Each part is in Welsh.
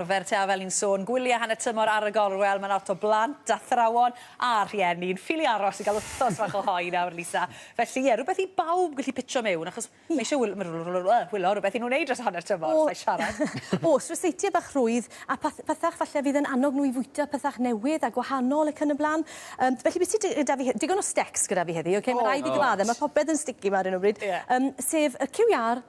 Arfer te a fel ni'n sôn, gwyliau hanner tymor ar y gorwel, mae 'na lot o blant, athrawon a rhieni'n ffili aros i gael wythnos fach o hoe nawr, Lisa. Felly ie, rhywbeth i bawb gallu pitio mewn, achos mae eisiau wyl- wylo rhywbeth i nhw wneud dros y hanner tymor, sa i siarad. Oes, ryseitiau bach rhwydd a pethach falle fydd yn annog nhw i fwyta pethach newydd a gwahanol ac yn y blaen. Felly beth sydd gyda fi, digon o stecs gyda fi heddi, okay? Mae rhaid i gyfadde, mae popeth yn sticky 'ma ar hyn o bryd. Sef y cyw iâr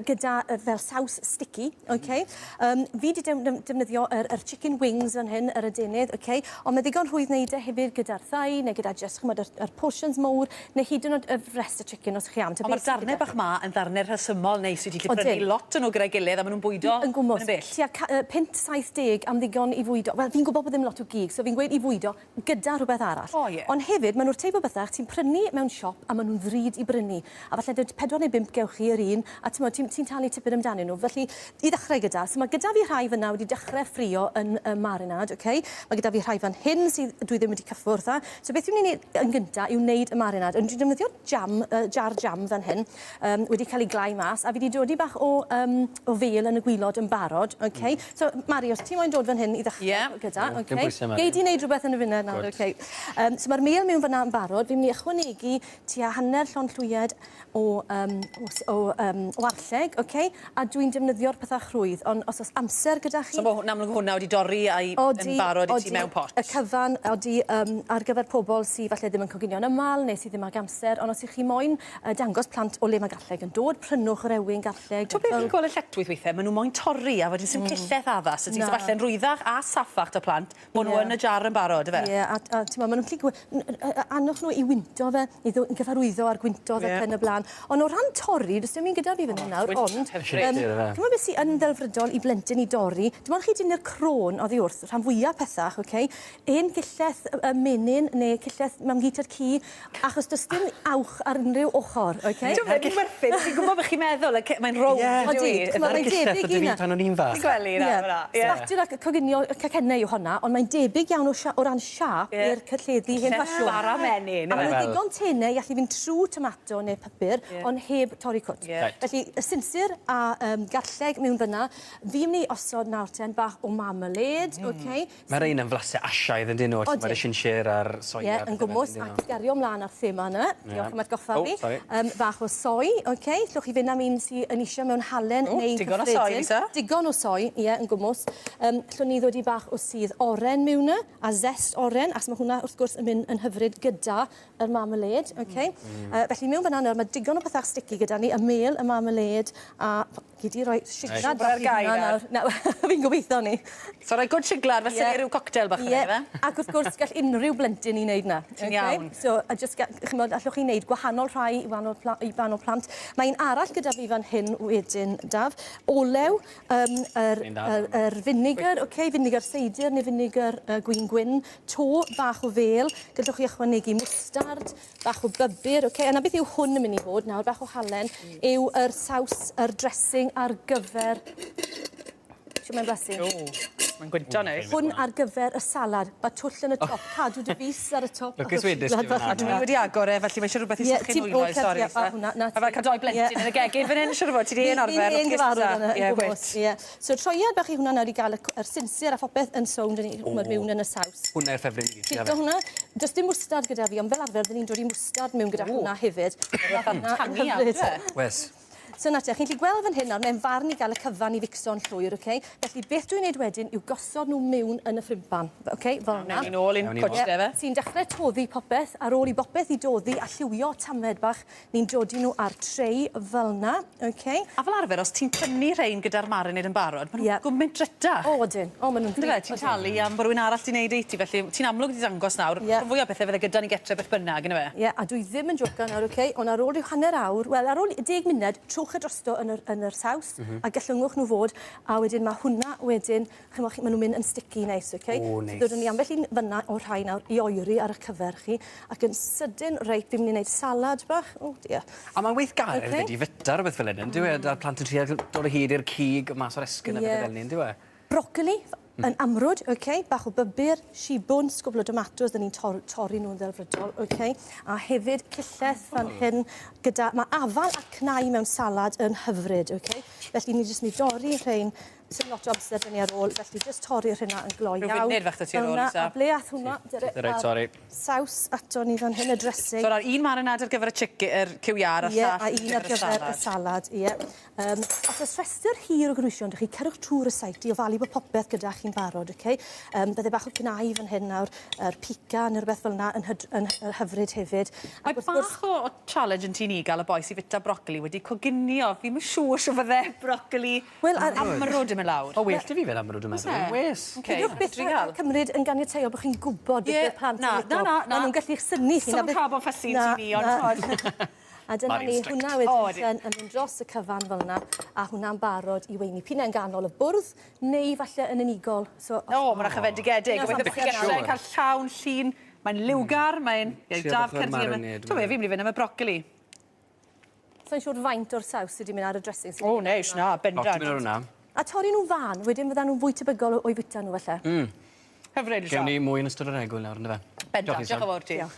gyda fel saws sticky, okay? Fi 'di defnyddio yr chicken wings fan hyn, yr adenydd, okay? Ond mae ddigon rhwydd wneud e hefyd gyda'r thigh neu gyda jyst, ch'mod, yr portions mowr, neu hyd yn oed y breast y chicken os chi am. Ond mae'r darnau bach 'ma yn ddarnau rhesymol neis, wyt ti'n gallu prynu lot o nhw gyda'i gilydd a maen nhw'n bwydo yn gwmws. Yn bell. Tua punt 70 am ddigon i fwydo. Wel, fi'n gwybod bod ddim lot o gig, so fi'n gweud i fwydo gyda rhywbeth arall. O ie. Ond hefyd, maen nhw'r teip o bethau ti'n prynu mewn siop a maen nhw'n ddrud i brynu. A falle dweud pedwar neu bump gewch chi yr un, a timod, ti'n ti talu tipyn amdanyn nhw. Felly, i ddechrau gyda, so mae gyda fi rhai fyna wedi dechrau ffrio yn y marinad, okay? Mae gyda fi rhai fan hyn sydd dwi ddim wedi cyffwrdd â. So beth dwi'n ei wneud yn gyntaf yw wneud y marinad. Ond dwi'n defnyddio jam, jar jam fan hyn, wedi cael ei glau mas, a fi wedi dodi bach o fêl yn y gwilod yn barod, okay? So, Mari, os ti moyn dod fan hyn i ddechrau gyda, okay? Gei di wneud rhywbeth yn y funud nawr, okay? So mae'r mêl mewn fan'na yn barod. Fi'n mynd i ychwanegu tua hanner llond llwyed o arlleg, okay? A dwi'n defnyddio'r pethau rhwydd, ond os oes amser gyda chi. So mae hwn, amlwg hwnna wedi dorri a'i yn barod i ti mewn pot. Y cyfan, odi, ar gyfer pobl sydd falle ddim yn coginio'n aml neu sydd ddim ag amser, ond os ych chi moyn dangos plant o le mae garlleg yn dod, prynwch yr ewin garlleg. Ti'n beth fi'n gweld y lletchwith weithiau, maen nhw moyn torri a wedyn 'sim cillell addas 'da ti, so falle'n rhwyddach a saffach 'da plant bod nhw yn y jar yn barod, ife? Ie, a timod, maen nhw'n gallu annog nhw i wynto fe, i gyfarwyddo â'r gwyntodd ac yn y blaen. Ond o ran torri, does dim un gyda fi fan hyn nawr, ond timod beth sydd yn ddelfrydol i blentyn i dorri? Dim ond chi dynnu'r crôn oddi wrth rhan fwyaf pethach, ocê? Un cillell menyn neu cillell mam-gu tad-cu, achos does dim awch ar unrhyw ochr, ocê? Ti'n gwybod, mae'n werth it, fi'n gwybod beth chi'n meddwl, mae'n rownd, yndyw i? Odi, chimod, mae'n debyg i 'na. Pan o'n i'n fach. Ti'n gweld un nawr fan'na? Ie. Spatula coginio cacennau yw honna, ond mae'n debyg iawn o ran siâp i'r cylleddu hen ffasiwn. Bara menyn. A maen nhw'n ddigon tenau i allu fynd trwy tomato neu pupur, ond heb torri cwt. Felly, y sinsir a garlleg mewn fan'na. Fi'n mynd i osod nawr ten bach o marmalade, ocê? Mae rhein yn flasau Asiaidd yn dyn nhw, timod, y sinsir a'r soia. Ie, yn gwmws, ac i gario mlaen â'r thema yna, diolch am atgoffa fi. Bach o soi, oce, llwch chi fynd am un sy yn eisiau mewn halen neu gyffredin. Digon o soi, Lisa. Digon o soi, ie, yn gwmws. Llwn ni ddod i bach o sudd oren mewn 'na, a zest oren, achos mae hwnna wrth gwrs yn mynd yn hyfryd gyda yr marmalade, oce. Felly mewn fan'na nawr, mae digon o pethau sticky gyda ni, y mêl, y marmalade, a Gei di roi siglad bach i hwnna nawr. Na, fi'n gobeithio 'ny. So roi good siglad fel se ryw coctel bach yna ife? Ac wrth gwrs gall unrhyw blentyn 'i wneud 'na. Ti'n iawn. So a jyst ch'mod allwch chi wneud gwahanol rhai i wahanol i wahanol plant. Mae un arall gyda fi fan hyn wedyn Daf. Olew, yym yr yr yr vinegar, oce, vinegar seidr neu vinegar gwin gwyn, to bach o fêl, gallwch chi ychwanegu mwstard, Bach o bybyr, oce. A 'na beth yw hwn yn mynd i fod nawr, bach o halen, yw yr saws, yr dressing ar gyfer... Shwt mae'n blasu? O, mae'n gwynto neis. Hwn ar gyfer y salad. Mae twll yn y top, cadw dy fys ar y top. Lwcus wedest ti fan'na. A dwi wedi agor e, felly mae eisiau rhywbeth i sychu nwylo i, sori Lisa. Na ti. A fel cael doi blentyn yn y gegin fan hyn, siŵr o fod, ti 'di hen arfer. Fi'n hen gyfarwydd â 'na, yn gwmws. Ie. So troiad bach i hwnna nawr i gael y yr sinsir a phopeth yn sownd yn ch'mod mewn yn y saws. Hwnna yw'r ffefryn i fi. Ti'n lico hwnna? Does dim mwstard gyda fi ond fel arfer 'dyn ni'n dod i mwstard mewn gyda hwnna hefyd. Tangy iawn ydyw e? Wes. So 'na ti, a chi'n gallu gweld fan hyn nawr, mae'n farn i gael y cyfan i ficso'n llwyr, oce? Felly beth dwi'n neud wedyn yw gosod nhw mewn yn y ffrimpan, oce? Fel 'na. Newn ni nôl i'n cwtsh de fe? Ti'n dechrau toddi popeth, ar ôl i bopeth i doddi a lliwio tamed bach, Ni'n dodi nhw ar tray fel 'na, ok. A fel arfer, os ti'n prynu rhein gyda'r marinade yn barod, ma' nhw'n gwmynt drytach. O ydyn. O ma' nhw'n ddrud. Yndyfe? Ti'n talu am bo' rywun arall 'di neud e i ti, felly ti'n amlwg 'di dangos nawr, rhan fwya o pethe fydde gyda ni getre beth bynnag, yndyfe? Ie, a dwi ddim yn jocan nawr, ok, ond ar ôl rhyw hanner awr, wel ar ôl deg munud, trowch e drosto yn yr yn yr saws, a gallwngwch nhw fod, a wedyn ma' hwnna wedyn Chimod, ma' nhw'n mynd yn sticky neis, ok? O, neis. So dodwn ni ambell un fynna o'r rhai nawr i oeri ar eich cyfer chi, ac yn sydyn, reit, fi'n mynd i wneud salad bach. O, dear. A mae'n weithgaredd okay. hefyd i fita rhywbeth fel hyn, yndyw e? A'r plant yn trial dod o hyd i'r cig mas o'r esgyrn a pethau fel 'ny, yndyw e? Brocoli, yn amrwd, ok, bach o bybyr, shibwns, cwpl o domatos, dyn ni'n tor torri nhw'n ddelfrydol, ok, a hefyd cillell fan hyn gyda, mae afal a cnau mewn salad yn hyfryd, ok, felly ni jyst yn mynd i dorri rhein. Sim lot o amser 'da ni ar ôl, felly jyst torri'r rhena yn gloi Rhyw iawn. funud fach 'da ti ar Fel ôl, 'na, Lisa. A ble ath hwnna? Dyre- Reit, a'r sori. Saws ato ni fan hyn, y dressing. So, un marinad ar gyfer y chicken, yr cyw iâr a Ie, llall a un ar gyfer y salad, ie. Os oes rhestr hir o gynhwysion, dych chi cerwch trwy'r recipe i ofalu bod popeth gyda chi'n barod, okay? Bydde bach o gnau fan hyn nawr, yr pica neu rhywbeth fel yna yn, hyd, yn, yn hyfryd hefyd. Mae Ac wrth gwrs- bach o challenge yn tŷ ni gael y bois i fita brocoli wedi coginio. Fi'n siŵr sut fydde brocoli Wel, amrwd yn mynd lawr. O, well 'da fi fel amrwd yn meddwl. e? Wes. Ocê, Peidiwch byth drial. â cymryd yn ganiataol bod chi'n gwybod beth Ie, yw'r plant na, yn licio. na, na, na. Ma' nhw'n gallu eich synnu chi. Some na beth- carbon fussy Na, tŷ ni, ond na. t'mod. A dyna Mari'n ni, strict. hwnna O, wedyn ydi. yn, yn mynd dros y cyfan fel yna, a hwnna'n barod i weini. P'un yn ganol y bwrdd, neu falle yn unigol. So, O, mae'n chyfendigedig. Dyna Gobeithio bod chi'n ffantastig. gallu cael llawn llun. Mae'n liwgar, mae'n Trio daf bach o'r Caerdydd. marinade, Ti'n meddwl, fi'n mynd i fynd am y brocoli. Sa'n siŵr faint o'r saws sydd wedi mynd ar y dressing. sydd O, wedi mynd neis, arno. na, Lot yn mynd ar bendant. hwnna. A torri nhw'n fan, wedyn fyddan nhw'n fwy tebygol o'i fwyta nhw falle. Hyfryd, Lisa. Gewn ni mwy yn ystod yr egwyl nawr, yndyfe? Bendant, Diolch, Lisa. diolch yn fawr ti. Diolch.